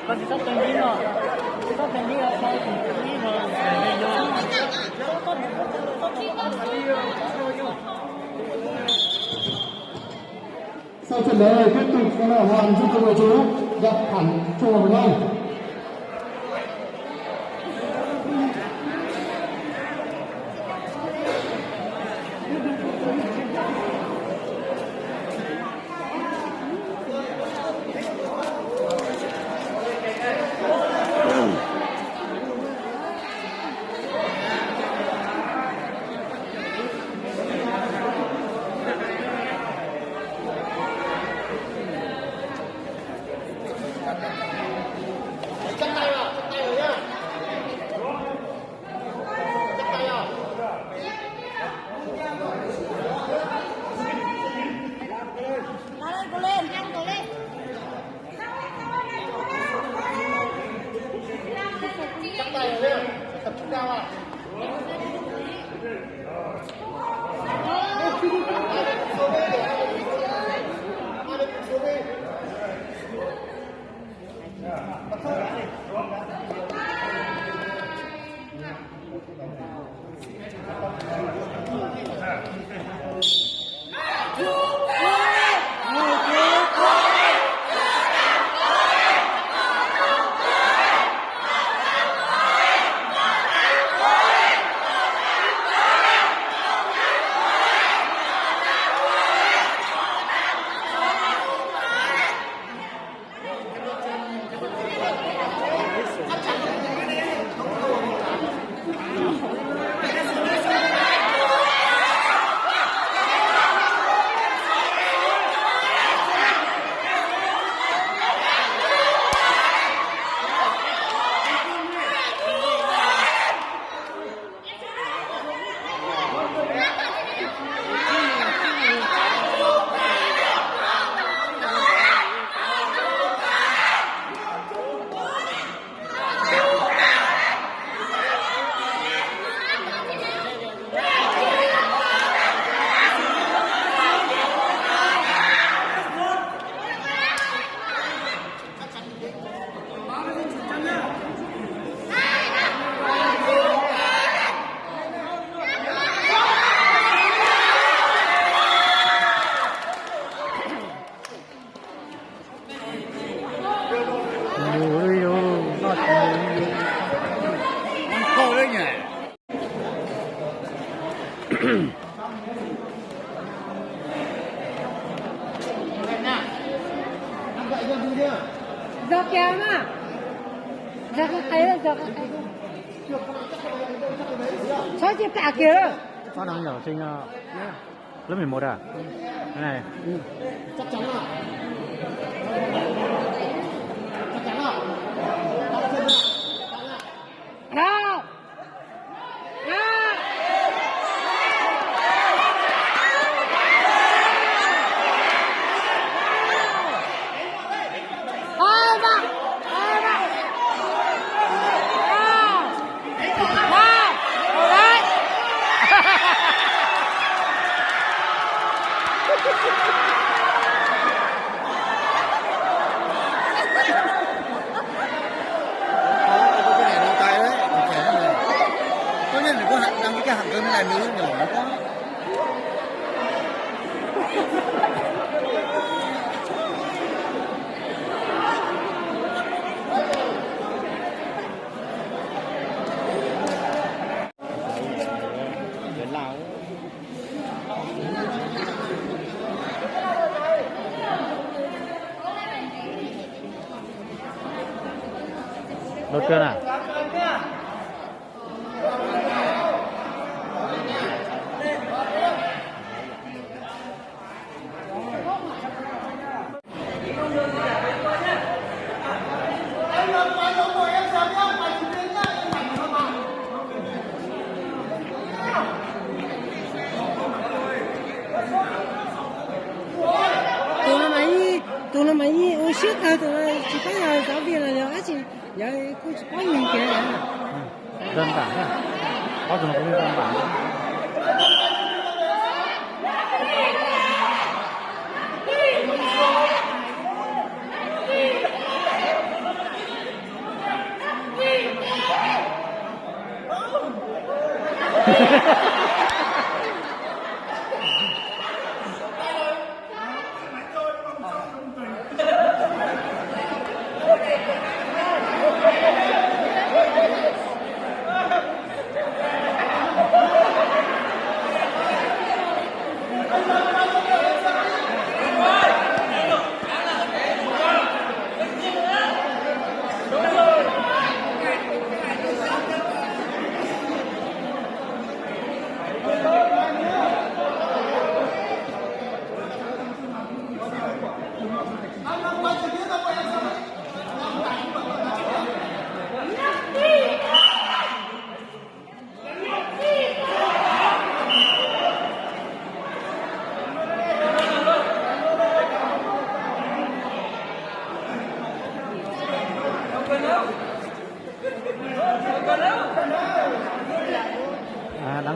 Sau trận đấu này tiếp tục sẽ là Hoàng Duy Tùng và Trung Quốc gặp thẳng Trung Quốc Việt Nam. Zog kiag na. Zog qab qe, zog qab qe. Txhob cia pam kiag lawm. Có đang nhỏ sinh, ờ, lớp mười một à? Cái này. Đó. Đó. Ơ, ba. Ơ, ba. Ơ. Ba. Ơ, ba. Có cái này lâu tay đấy, còn trẻ hơn này. Tốt nhất là có hẳn, đăng ký cái hẳn cơm này, mình nhỏ nó có. Lột chưa nào? Tus no mas yeej, tus no mas yeej ua siab kawg, tus no tsis paub yog giáo viên los yog dab tsi, yog kuj tsis paub nyias kiag. Dân bản nhá. Có trường hợp dân bản.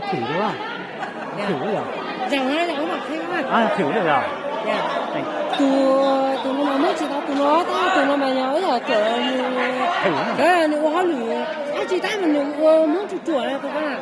Thwm lawm yog? Thwm lawm yog? Tus, tus no mas muab tsis tau, tus no tab, tus no mas yog ib yam cov nws, nws ua hauj lwm dab tsi tab mas nws ua muab tsuj ruam na tus ko na.